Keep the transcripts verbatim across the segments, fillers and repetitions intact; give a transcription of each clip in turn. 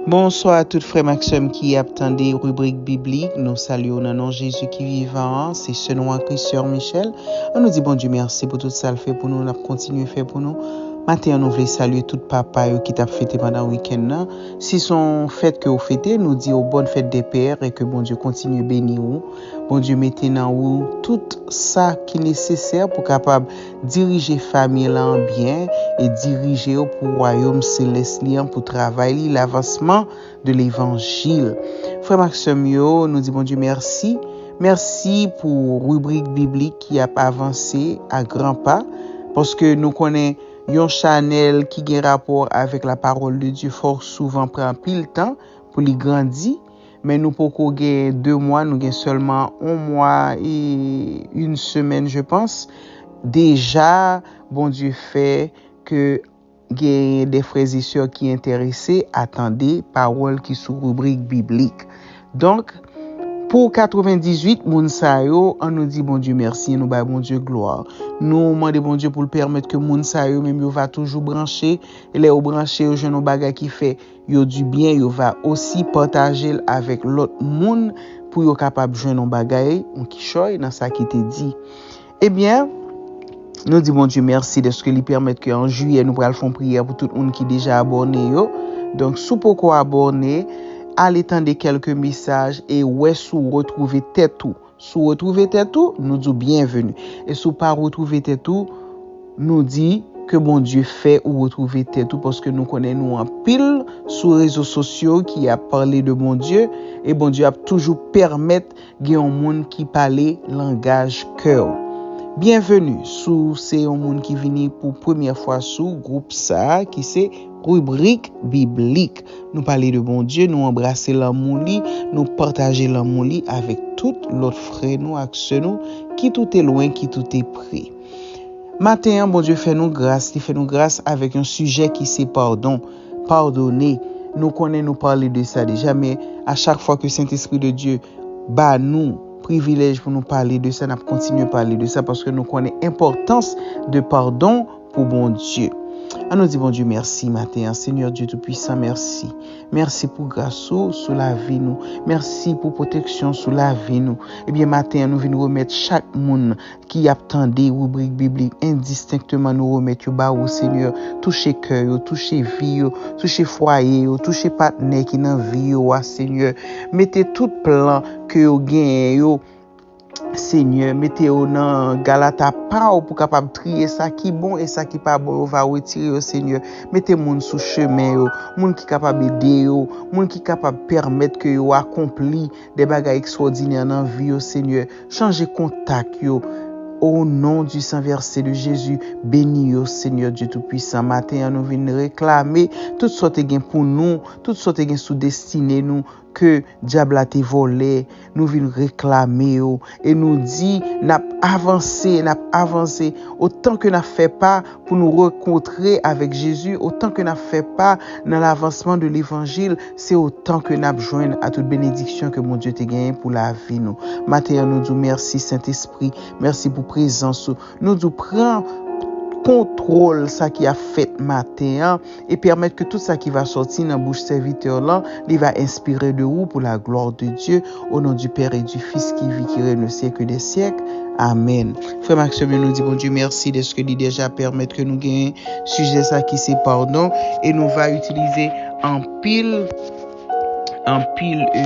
Bonswa a tout frè m ak sè m ki ap tande ribrik biblik. Nou salye w nan non Jezi ki vivan an. Se sè nou an Kris, sè Michèl. An nou di Bondye mèsi pou tout sa l fè pou nou. N ap kontinye fè pou nou. Maten an, nou vle salye tout papa yo ki t ap fete pandan wikenn nan. Si se yon fèt ke w fete, nou di w bòn fèt dè pè e ke Bondye kontinye beni w. Bondye mete nan ou tout sa ki nesesè pou kapab dirije fanmi la an byen e dirije yo pou wayòm selès li an, pou travay li, lavansman de levanjil. Frè m ak sè m yo, nou di Bondye mèsi. Mèsi pou ribrik biblik ki ap avanse a gran pa, paske nou konnen yon chanèl ki gen rapò avèk la parole de Dieu fò souvan pran anpil tan pou li grandi, men nou poko gen de mwa, nou gen sèlman yon mwa e yon semèn, je pense. Deja, Bondye fè ke gen de frè e sè ki enterese a tande pawòl ki sou ribrik biblik. Donk, pou katrevendizuit moun sa yo, an nou di Bondye mèsi, nou bay Bondye glwa. Nou mande Bondye pou l pèmèt ke moun sa yo menm yo va toujou branche, e lè yo branche, yo jwenn yon bagay ki fè yo di byen, yo va osi pataje l avèk lòt moun pou yo kapab jwenn yon bagay, yon kichòy nan sa ki te di. Ebyen, nou di Bondye mèsi dèske li pèmèt ke an jiyè nou pral fè yon priyè pou tout moun ki deja abòne yo. Donk, si w poko abòne, ale tande kèlke mesaj e wè si w retwouve tèt ou. Si w retwouve tèt ou, nou di w byenveni. E si w pa retwouve tèt ou, nou di ke Bondye fè ou retwouve tèt ou, paske nou konnen nou anpil sou rezo sosyo ki ap pale de Bondye, e Bondye ap toujou pèmèt gen yon moun ki pale langaj kè w. Byenveni si w se yon moun ki vini pou premyè fwa sou gwoup sa a ki se ribrik biblik. Nou pale de Bondye, nou anbrase lanmou li, nou pataje lanmou li avèk tout lòt frè nou ak sè nou, kit ou te lwen, kit ou te pre. Maten an, Bondye fè nou gras, li fè nou gras avèk yon sijè ki se padon, padone. Nou konnen nou pale de sa deja, men a chak fwa ke Sentespri de Dye ba nou privilèj pou nou pale de sa, n ap kontinye pale de sa, paske nou konnen enpòtans de padon pou Bondye. An nou di Bondye mèsi maten an. Senyè Dye Toupisan, mèsi. Mèsi pou gras ou sou lavi nou. Mèsi pou pwoteksyon sou lavi nou. Ebyen, maten an, nou vin remèt chak moun ki ap tande ribrik biblik endistenkteman, nou remèt yo ba ou, Senyè. Touche kè yo, touche vi yo, touche fwaye yo, touche patnè ki nan vi yo a, Senyè. Mete tout plan ke yo genyen yo, Senyè, mete yo nan galata pa w pou kapab triye sa ki bon e sa ki pa bon, yo va retire yo, Senyè. Mete moun sou chemen yo, moun ki kapab ede yo, moun ki kapab pèmèt ke yo akonpli de bagay ekstwòdinè nan vi yo, Senyè. Chanje kontak yo. O non du sang versé de Jésus, beni yo, Senyè Dye Toupisan. Maten an, nou vin reklame tout sa w te gen pou nou, tout sa w te gen sou destine nou, ke dyab la te vòlè, nou vin reklame yo, e nou di, n ap avanse, n ap avanse, otan ke n ap fè pa pou nou rankontre avèk Jezi, otan ke n ap fè pa nan lavansman de levanjil, se otan ke n ap jwenn a tout benediksyon ke Bondye te genyen pou lavi nou. Maten an, nou di w mèsi, Sentespri, mèsi pou prezans ou. Nou di w pran kontwòl sa ki ap fèt maten an, e pèmèt ke tout sa ki va sòti nan bouch sèvitè w lan, li va enspire de ou pour la gloire de Dieu, au nom du Père et du Fils qui vit, qui règne au siècle des siècles. Amèn. Frè m ak sè m yo, nou di Bondye mèsi dèske li deja pèmèt ke nou genyen sijè sa ki se padon, e nou va itilize anpil, anpil, e,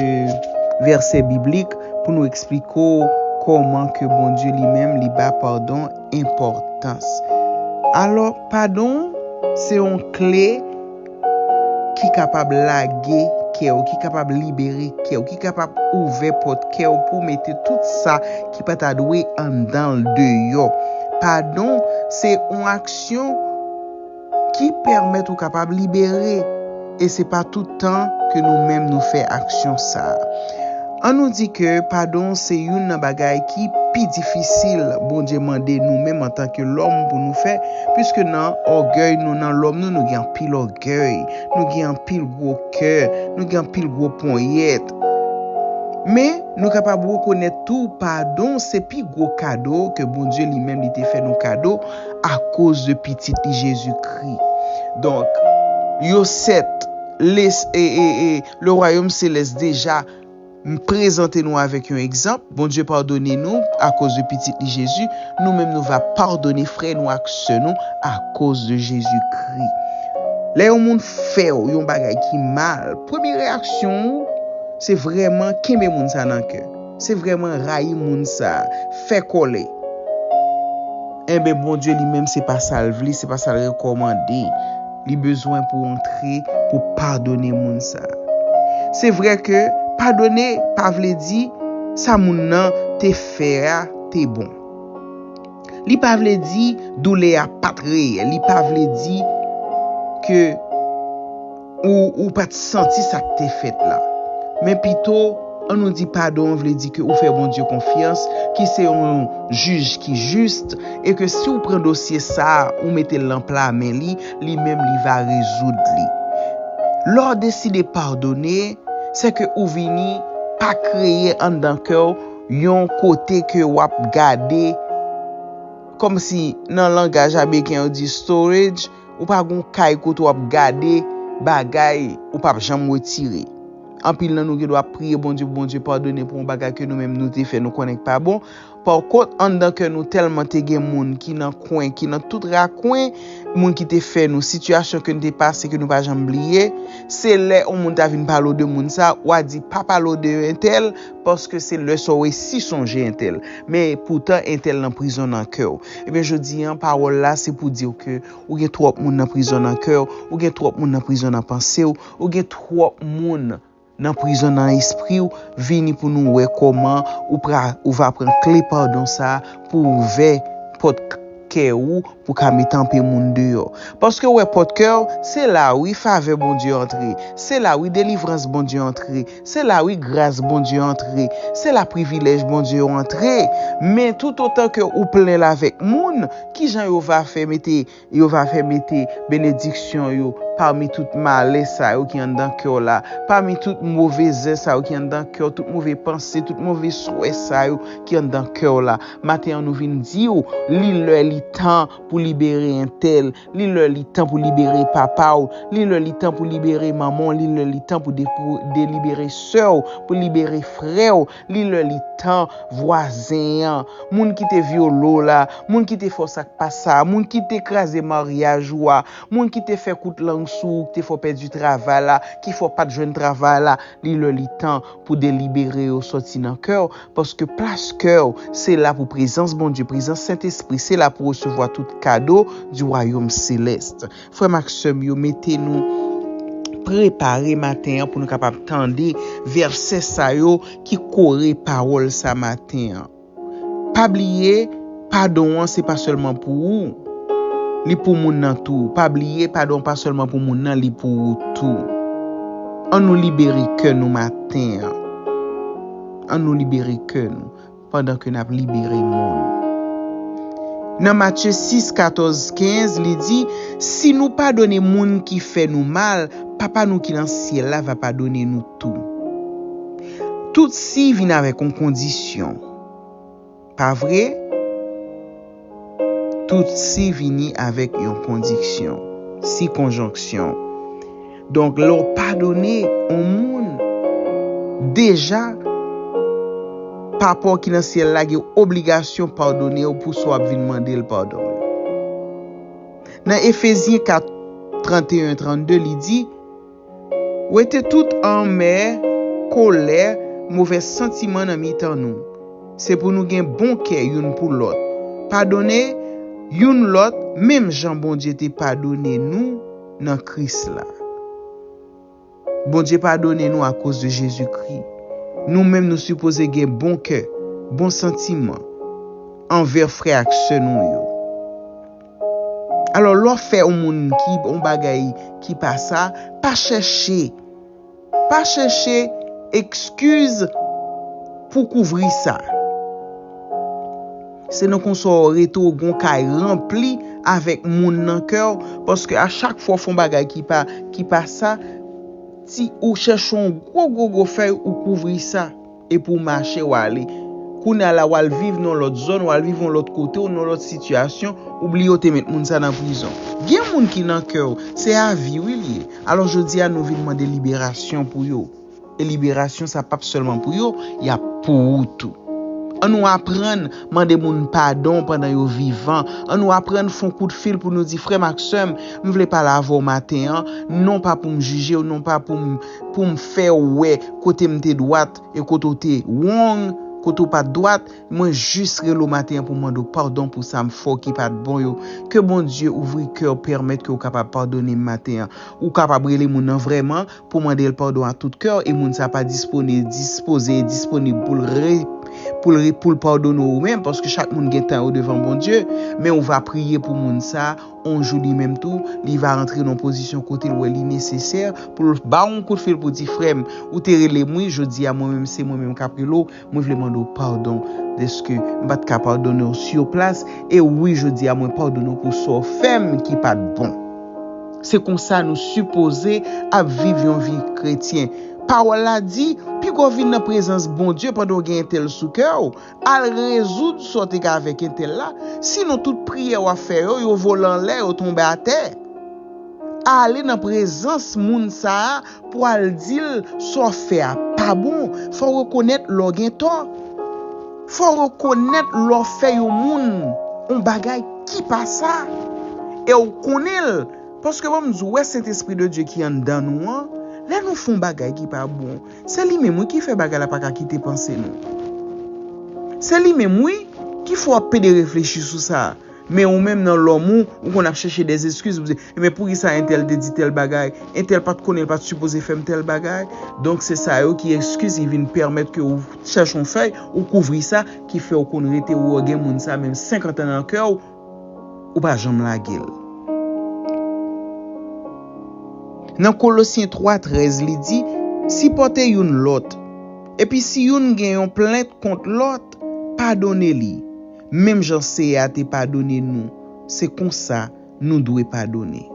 vèsè biblik pou nou eksplike w kòman ke Bondye li menm li ba padon enpòtans. Alò, padon se yon kle ki kapab lage kè w, ki kapab libere kè w, ki kapab ouvè pòt kè w pou w mete tout sa ki pa ta dwe anndan l deyò. Padon se yon aksyon ki pèmèt ou kapab libere, e se pa tout tan ke nou menm nou fè aksyon sa a. An nou di ke padon se youn nan bagay ki pi difisil Bondye mande nou menm antanke lòm pou nou fè, piske nan ògèy nou, nan lòm nou, nou gen anpil ògèy, nou gen anpil gwo kè, nou gen anpil gwo ponyèt. Men, nou kapab rekonèt tou padon se pi gwo kado ke Bondye li menm li te fè nou kado akoz de pitit li Jezikri. Donk, Yosèt, les, e, e, e, le wayòm selès deja m prezante nou avèk yon egzanp. Bondye padone nou akoz de pitit li Jezi. Nou menm nou va padone frè nou ak sè nou akoz de Jezi Kri. Lè yon moun fè w yon bagay ki mal, premye reyaksyon ou, se vrèman kenbe moun sa nan kè. Se vrèman rayi moun sa, fè kòlè. Enben, Bondye li menm, se pa sa l vle, se pa sa l rekòmande. Li bezwen pou w antre, pou w padone moun sa. Se vre ke padone pa vle di sa moun nan te fè a te bon. Li pa vle di doulè a pa t reyèl. Li pa vle di ke ou, ou pa t santi sa k te fèt la. Men pito, an nou di padon an vle di ke ou fè Bondye konfyans, ki se yon jij ki jis, e ke si w pran dosye sa a, ou mete l nan pla men li, li menm li va rezoud li. Lè w deside padone, se ke ou vini pa kreye anndan kè w yon kote ke w ap gade, kòmsi nan langaj ameriken yo di storage, ou pa gon kay kote w ap gade bagay ou p ap janm retire. Anpil nan nou gen dwa ap priye Bondye pou Bondye padone pou yon bagay ke nou menm nou te fè, nou konnen k pa bon. Pakont, anndan kè nou tèlman te gen moun ki nan kwen, ki nan tout rakwen, moun ki te fè nou, sitiyasyon ke nou te pase ke nou pa janm bliye, se lè yon moun ta vin pale w de moun sa, w a di pa pale w de entèl, paske se lè sa w resi sonje entèl. Men poutan entèl nan prizon nan kè w. Ebyen, jodi an, pawòl la se pou di w ke ou gen twòp moun nan prizon nan kè w, ou gen twòp moun nan prizon nan panse w, ou gen twòp moun nan prizon nan espri w, vini pou nou wè kòman ou pra, ou va pran kle padon sa a pou ouvè pòt k-, kè ou, pou ka mete anpe moun deyò. Paske w wè pòt kè w, se la wi favè Bondye antre, se la wi delivrans Bondye antre, se la wi gras Bondye antre, se la privilèj Bondye yo antre. Men toutotan ke ou plen l avèk moun, kijan yo va fè mete yo va fè mete benediksyon yo pami tout malè sa yo ki anndan kè w la, pami tout move zen sa yo ki anndan kè w, tout move panse, tout move swè sa yo ki anndan kè w la. Maten an, nou vin di w, li lè, li tan pou libere entèl, li lè, li tan pou libere papa w, li lè, li tan pou libere manman w, li lè, li tan pou de-, pou delibere sè w, pou libere frè w, li lè, li tan vwazen an, moun ki te vyole w la, moun ki te fè w sa k pa sa, moun ki te kraze maryaj ou a, moun ki te fè kout lang sou ou, ki te fè w pèdi travay la, ki fè w pa t jwenn travay la, li lè li tan pou delibere yo sòti nan kè w, paske plas kè w, se la pou prezans Bondye, prezans Sentespri, se la pou resevwa tout kado di wayòm selès. Frè m ak sè m yo, mete nou, prepare maten an pou nou kapab tande vèsè sa yo ki kore pawòl sa maten an. Pa bliye, padon an se pa sèlman pou ou, li pou moun nan tou. Pa bliye, padon an pa sèlman pou moun nan, li pou ou tou. An nou libere kè nou maten an. An nou libere kè nou pandan ke n ap libere moun. Nan Matye sis, katòz, kenz, li di, si nou padone moun ki fè nou mal, Papa nou ki nan syèl la va padone nou tou. Tout si vin avèk yon kondisyon. Pa vre? Tout si vini avèk yon kondisyon, si konjonksyon. Donk, lè w padone yon moun, deja, Papa w ki nan syèl la gen obligasyon padone w pou sa w ap vin mande l padon. Nan Efezyen kat, trannteyen, trannde, li di, wete tout anmè, kolè, movèz santiman nan mitan nou. Se pou nou gen bon kè youn pou lòt. Padone youn lòt, menm jan Bondye te padone nou nan Kris la. Bondye padone nou akoz de Jezikri. Nou menm, nou sipoze gen bon kè, bon santiman anvè frè ak sè nou yo. Alò, lè w fè yon moun ki, yon bagay ki pa sa, pa chèche, pa chèche ekskiz pou kouvri sa. Se nan konsa w rete w gon kay ranpli avèk moun nan kè w, paske a chak fwa w fè yon bagay ki pa, ki pa sa, ti ou chèche yon gwo, gwo, gwo fèy ou kouvri sa, epi w mache w ale. Kounye a la, w al viv nan lòt zòn, w al viv yon lòt kote, ou nan lòt sitiyasyon, ou bliye w te met moun sa nan prizon. Gen moun ki nan kè w, se avi wi li ye. Alò, jodi a, nou vin mande liberasyon pou yo. E liberasyon sa p ap sèlman pou yo, y ap pou ou tou. An nou aprann mande moun padon pandan yo vivan. An nou aprann fè yon kout fil pou nou di, "Frè m ak sè m, m vle pale avè w maten an, non pa pou m jije w, non pa pou m, pou m fè w wè kote m te dwat e kote w te wrong, kote w pa t dwat. Mwen jis rele w maten an pou mande w padon pou sa m fè w ki pa t bon yo." Ke Bondye ouvri kè w, pèmèt ke w kapab padone m maten an. Ou kapab rele moun nan vrèman, pou mande l padon a tout kè w, e moun sa pa dispone, dispoze e disponib pou l re, pou l re, pou l padone w ou menm, paske chak moun gen tan yo devan Bondye, men ou va priye pou moun sa, on jou li menm tou, li va rantre nan pozisyon kote l wè li nesesè, pou l ba w yon kout fil pou di, "Frè m, ou te rele m wi, jodi a mwen menm se mwen menm k ap rele w, mwen vle mande w padon, dèske m pa t ka padone w sou plas, e wi, jodi a mwen padone w pou sa w fè m ki pa t bon." Se konsa nou sipoze ap viv yon vi kretyen. Pawòl la di, "Piga w vin nan prezans Bondye pandan w gen entèl sou kè w, al rezoud sa w te gen avèk entèl la, sinon tout priyè w ap fè yo, yo vole anlè, yo tonbe atè." Ale nan prezans moun sa a pou al di l sa w fè a pa bon. Fò w rekonèt lè w gen tò. Fò w rekonèt lè w fè yon moun yon bagay ki pa sa. E w konnen l. Paske ban m di w, wè Sentespri de Dye ki anndan nou an, lè nou fè yon bagay ki pa bon, se li menm wi ki fè bagay la pa ka kite panse nou. Se li menm wi ki fè w ap pede reflechi sou sa. Men ou menm nan lòm ou, ou konn ap chèche dè eskiz, ou di, "Enben poukisa entèl te di tèl bagay? Entèl pa t konnen l pa t sipoze fè m tèl bagay." Donk se sa yo ki eskiz ki vin pèmèt ke ou chèche yon fèy, ou kouvri sa, ki fè ou konn rete ou gen moun sa menm senkant an nan kè w, ou pa janm lage l. Nan Kolosyen twa trèz, li di, "Sipòte youn lòt. Epi si youn gen yon plent kont lòt, padone li, menm jan Seyè a te padone nou. Se konsa nou dwe padone."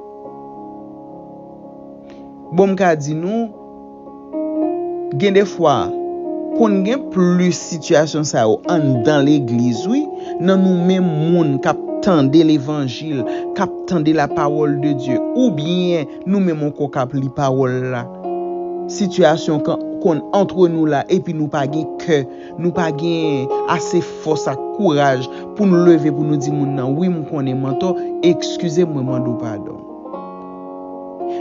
Bon, m ka di nou, gen de fwa, konn gen plis sitiyasyon sa yo anndan legliz, wi, nan nou menm moun k ap tande levanjil, k ap tande la parole de Dieu, oubyen nou menm ankò k ap li pawòl la. Sitiyasyon kan, konn antre nou la, epi nou pa gen kè, nou pa gen ase fòs ak kouraj pou nou leve, pou nou di moun nan, "Wi, m konnen m antò, eskize m, mwen mande w padon."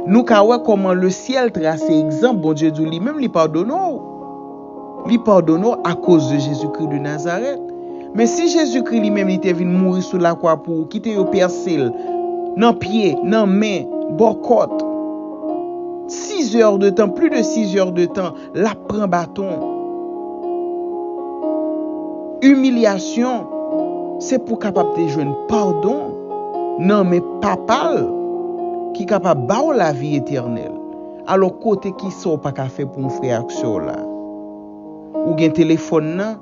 Nou ka wè kòman lesyèl trase egzanp, Bondye di w li menm li padone w. Li padone w akoz de Jezikri de Nazarèt. Men si Jezikri li menm li te vin mouri sou lakwa pou ou, kite yo pèse l nan pye, nan men, bò kòt, sizè de tan, plis de sizè de tan, l ap pran baton. Imilyasyon, se pou kapab te jwenn padon nan men Papa l ki kapab ba w lavi etènèl. Alò, kote ki sa w pa ka fè pou yon frè ak sè w la? Ou gen telefòn nan,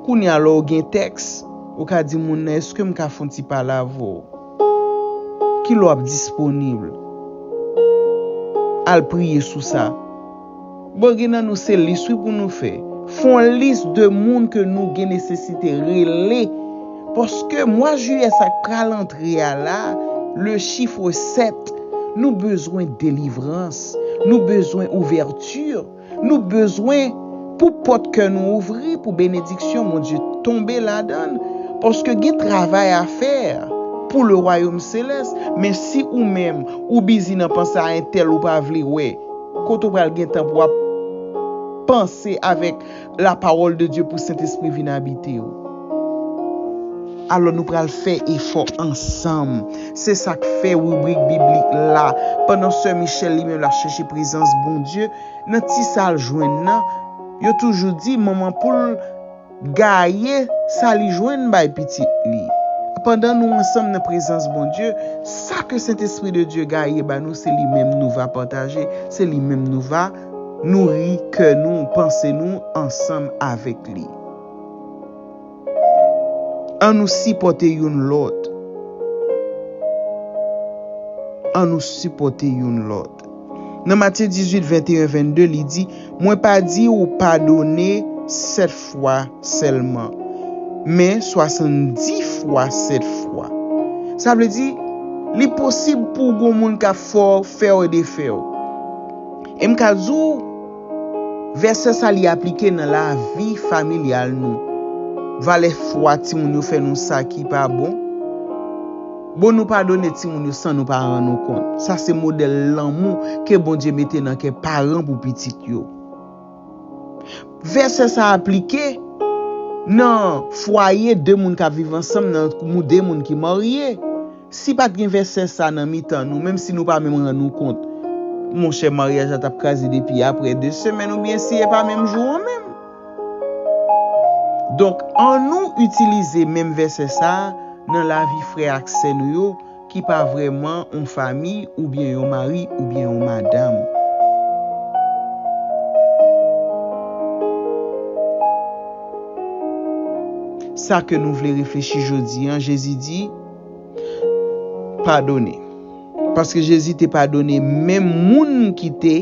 kounye a lè w gen tèks, ou ka di moun nan, "Èske m ka fè yon ti pale avè w?" Kilè w ap disponib? Al priye sou sa. Bon, gen nan nou se lis wi pou nou fè. Fè yon lis de moun ke nou gen nesesite rele. Paske mwa jiyè sa k pral antre a la, le chiffre sept, nou bezwen delivrans, nou bezwen ouvèti, nou bezwen pou pòt kè nou ouvri, pou benediksyon Bondye tonbe ladan l. Paske gen travay a fè pou le wayòm selès. Men si ou menm, ou bizi nan panse a entèl ou pa vle wè, kote w pral gen tan pou w ap panse avèk la parole de Dieu pou Sentespri vin abite w? Alò, nou pral fè efò ansanm. Se sa k fè ribrik biblik la, pandan sè Michèl li menm l ap chèche prezans Bondye, nan ti sa l jwenn nan, yo toujou di manman poul gaye sa li jwenn bay pitit li. Pandan nou ansanm nan prezans Bondye, sa ke Sentespri de Dye gaye ba nou, se li menm nou va pataje, se li menm nou va nouri kè nou, panse nou ansanm avèk li. An nou sipòte youn lòt. An nou sipòte youn lòt. Nan Matye dizuit, venteyen, vennde, li di, "Mwen pa di w padone sèt fwa sèlman, men swasanndis fwa sèt fwa. Sa vle di, li posib pou w gon moun k ap fè w, fè w e defè w. E m ka di w, vèsè sa li aplike nan lavi familyal nou. Valè fwa timoun yo fè nou sa ki pa bon. Bon, nou padone timoun yo san nou pa rann nou kont. Sa se modèl lanmou ke Bondye mete nan kè paran pou pitit yo. Vèsè sa aplike nan fwaye de moun k ap viv ansanm, nan mou-, de moun ki marye. Si pa t gen vèsè sa nan mitan nou, menm si nou pa menm rann nou kont, monchè, maryaj la t ap kraze depi apre de semèn oubyen si e pa menm jou an menm. Donk, annou itilize menm vèsè sa a nan lavi frè ak sè nou yo ki pa vrèman yon fanmi oubyen yon mari oubyen yon madanm. Sa ke nou vle reflechi jodi a, Jezi di, padone. Paske Jezi te padone menm moun ki te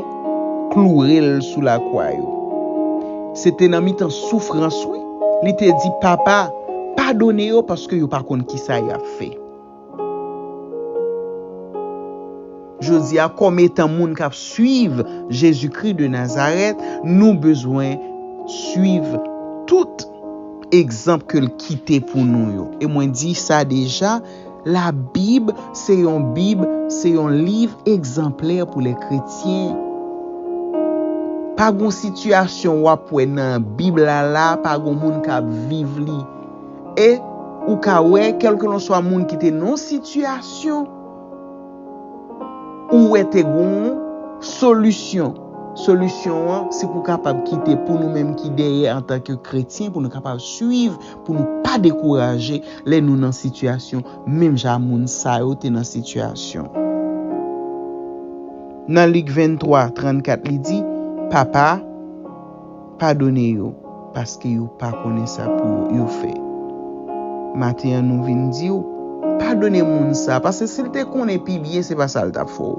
kloure l sou lakwa yo. Se te nan mitan soufrans, wi. Li te di, Papa, padone yo paske yo pa konn kisa y ap fè. Jodi a, kòm etan moun k ap swiv Jezikri de Nazarèt, nou bezwen swiv tout egzanp ke l kite pou nou yo. E mwen di sa deja, Labib se yon Bib, se yon liv egzanplè pou lè kretyen. Pa gon sitiyasyon w ap wè nan Bib la la, pa gon moun k ap viv li. E ou ka wè, kèlkelanswa moun ki te nan yon sitiyasyon, ou wè te gon solisyon. Solisyon an, se pou kapab kite pou nou menm ki dèyè antanke kretyen, pou nou kapab swiv, pou nou pa dekouraje lè nou nan sitiyasyon, menm jan moun sa yo te nan sitiyasyon. Nan Lik venntwa trannkat, li di, Papa, padone yo, paske yo pa konnen sa pou yo fè. Maten an, nou vin di w, padone moun sa, paske si l te konnen pi byen, se pa sa l t ap fè w.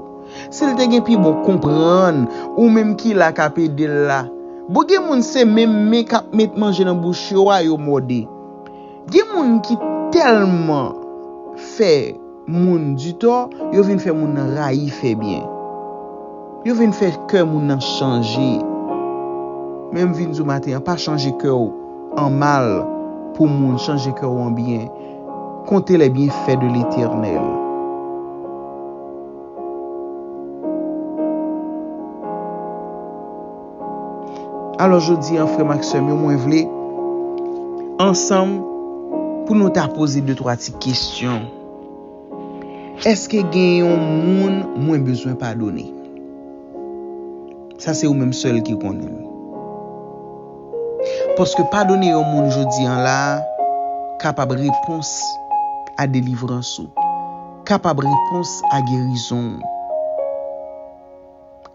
Si l te gen pi bon konprann, ou menm ki la k ap ede l la. Bon, gen moun se menm men k ap met manje nan bouch yo a, yo mòde. Gen moun ki tèlman fè moun ditò, yo vin fè moun nan rayi fè byen. Yo vin fè kè moun nan chanje. Men m vin di w maten an, pa chanje kè w an mal pou moun, chanje kè w an byen. Comptez les bienfaits de l'Éternel. Alò, jodi a, frè m ak sè m yo, mwen vle ansanm pou nou ta poze de twa ti kesyon. Èske gen yon moun mwen bezwen padone? Sa se ou menm sèl ki konnen l. Paske padone yon moun jodi a la kapab repons a delivrans ou, kapab repons a gerizon ou,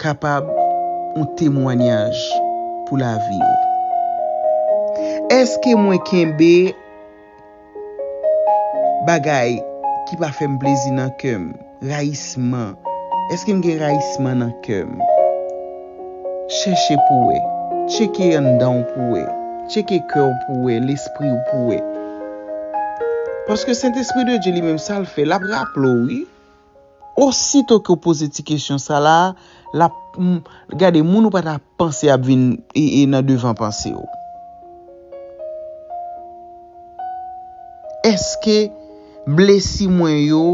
kapab yon temwanyaj pou lavi ou. Èske mwen kenbe bagay ki pa fè m plezi nan kè m, rayisman. Èske m gen rayisman nan kè m? Chèche pou w wè. Tcheke anndan w pou w wè. Tcheke kè w pou w wè, lespri w pou w wè. Paske Sentespri de Dye li menm sa l fè, l ap raple w, wi. Osito ke w poze ti kesyon sa la, l ap, m, gade, moun ou pa ta panse ap vin e, e nan devan panse w. Èske blesi mwen yo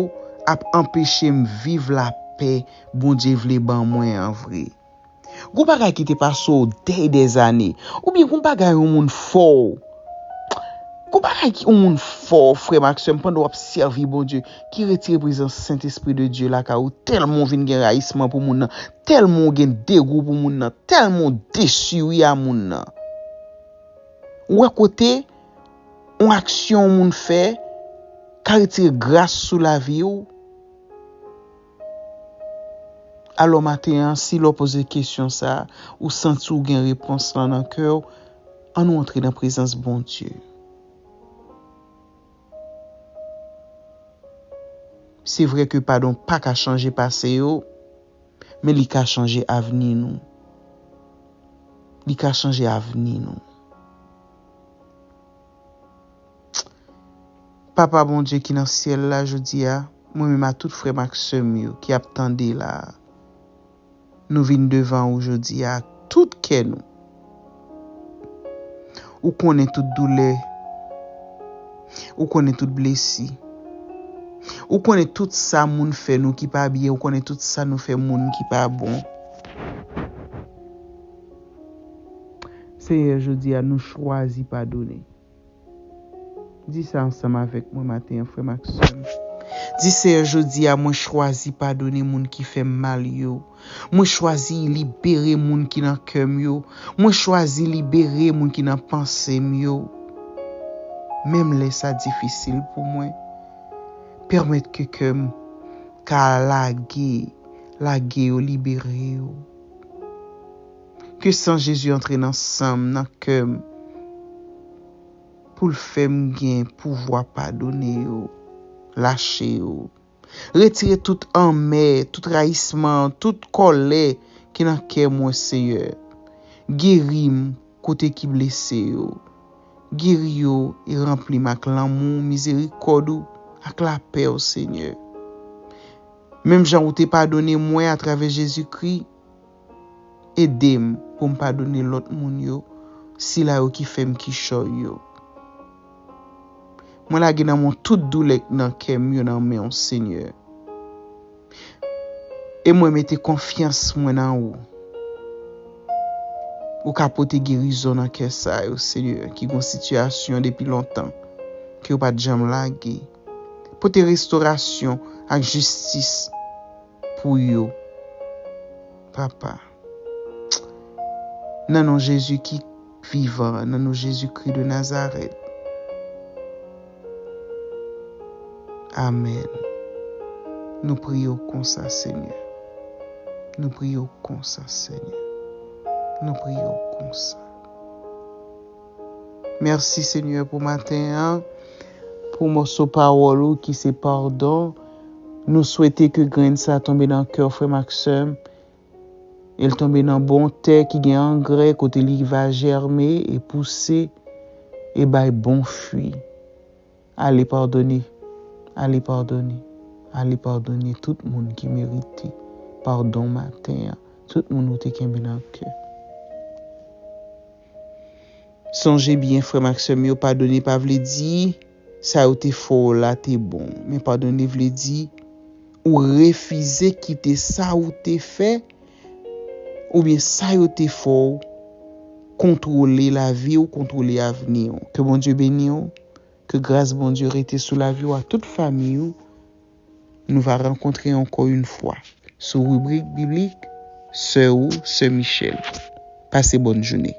ap anpeche m viv lapè Bondye vle ban mwen an vre? Gon bagay ki te pase w dèy dèzane, oubyen gon bagay yon moun fè w. Gon bagay ki yon moun fè w, frè m ak sè m, pandan w ap sèvi Bondye, ki retire prezans Sentespri de Dye lakay ou, tèlman w vin gen rayisman pou moun nan, tèlman w gen degou pou moun nan, tèlman w desiri a moun nan. Ou wè kote yon aksyon yon moun fè ka retire gras sou lavi w? Alò, maten an, si lè w poze kesyon sa a, ou santi w gen repons lan nan kè w, ann ou antre nan prezans Bondye. Se vre ke padon pa ka chanje pase yo, men li ka chanje avni nou. Li ka chanje avni nou. Papa Bondye ki nan syèl la, jodi a, mwen menm a tout frè m ak sè m yo ki ap tande la a, nou vin devan ou jodi a ak tout kè nou. Ou konnen tout doulè. Ou konnen tout blesi. Ou konnen tout sa moun fè nou ki pa byen. Ou konnen tout sa nou fè moun ki pa bon. Senyè, jodi a, nou chwazi padone. Di sa ansanm avèk mwen maten an, frè m ak sè m. Di, Senyè, jodi a, mwen chwazi padone moun ki fè m mal yo. Mwen chwazi libere moun ki nan kè m yo. Mwen chwazi libere moun ki nan panse m yo. Menm lè sa difisil pou mwen, pèmèt ke kè m ka lage, lage yo, libere yo. Ke san Jezi antre nan san m, nan kè m, pou l fè m gen pouvwa padone yo, lache yo. Retire tout anmè, tout rayisman, tout kòlè ki nan kè mwen, Senyè. Geri m kote ki blese yo. Geri yo e ranpli m ak lanmou, mizerikòd ou, ak lapè w, Senyè. Menm jan ou te padone mwen atravè Jezikri, ede m pou m padone lòt moun yo, sila yo ki fè m kichòy yo. Mwen lage nan men w tout doulè k nan kè m yo nan men w, Senyè. E mwen mete konfyans mwen nan ou. Ou ka pote gerizon nan kè sa yo, Senyè, ki gon sitiyasyon depi lontan, ke yo pa t janm lage. Pote restorasyon ak jistis pou yo, Papa. Nan non Jezi ki vivan, nan non Jezikri de Nazarèt. Amèn. Nou priye w konsa, Senyè. Nou priye w konsa, Senyè. Nou priye w konsa. Mèsi, Senyè, pou maten an, pou mòso pawòl ou ki se padon. Nou swete ke grenn sa tonbe nan kè frè m ak sè m, e l tonbe nan bon tè ki gen angrè, kote li va jèmen e pouse e bay bon fwi. Ale padone, ale padone, ale padone tout moun ki merite padon maten an, tout moun ou te kenbe nan kè. Sonje byen, frè m ak sè m yo, padone pa vle di sa yo te fè w la te bon. Men padone vle di ou refize kite sa ou te fè oubyen sa yo te fè w kontwole lavi w, kontwole avni w. Ke Bondye beni w, ke gras Bondye rete sou lavi w ak tout fanmi w. Nou va rankontre ankò yon fwa sou ribrik biblik, sè ou, sè Michèl. Pase bòn jounen.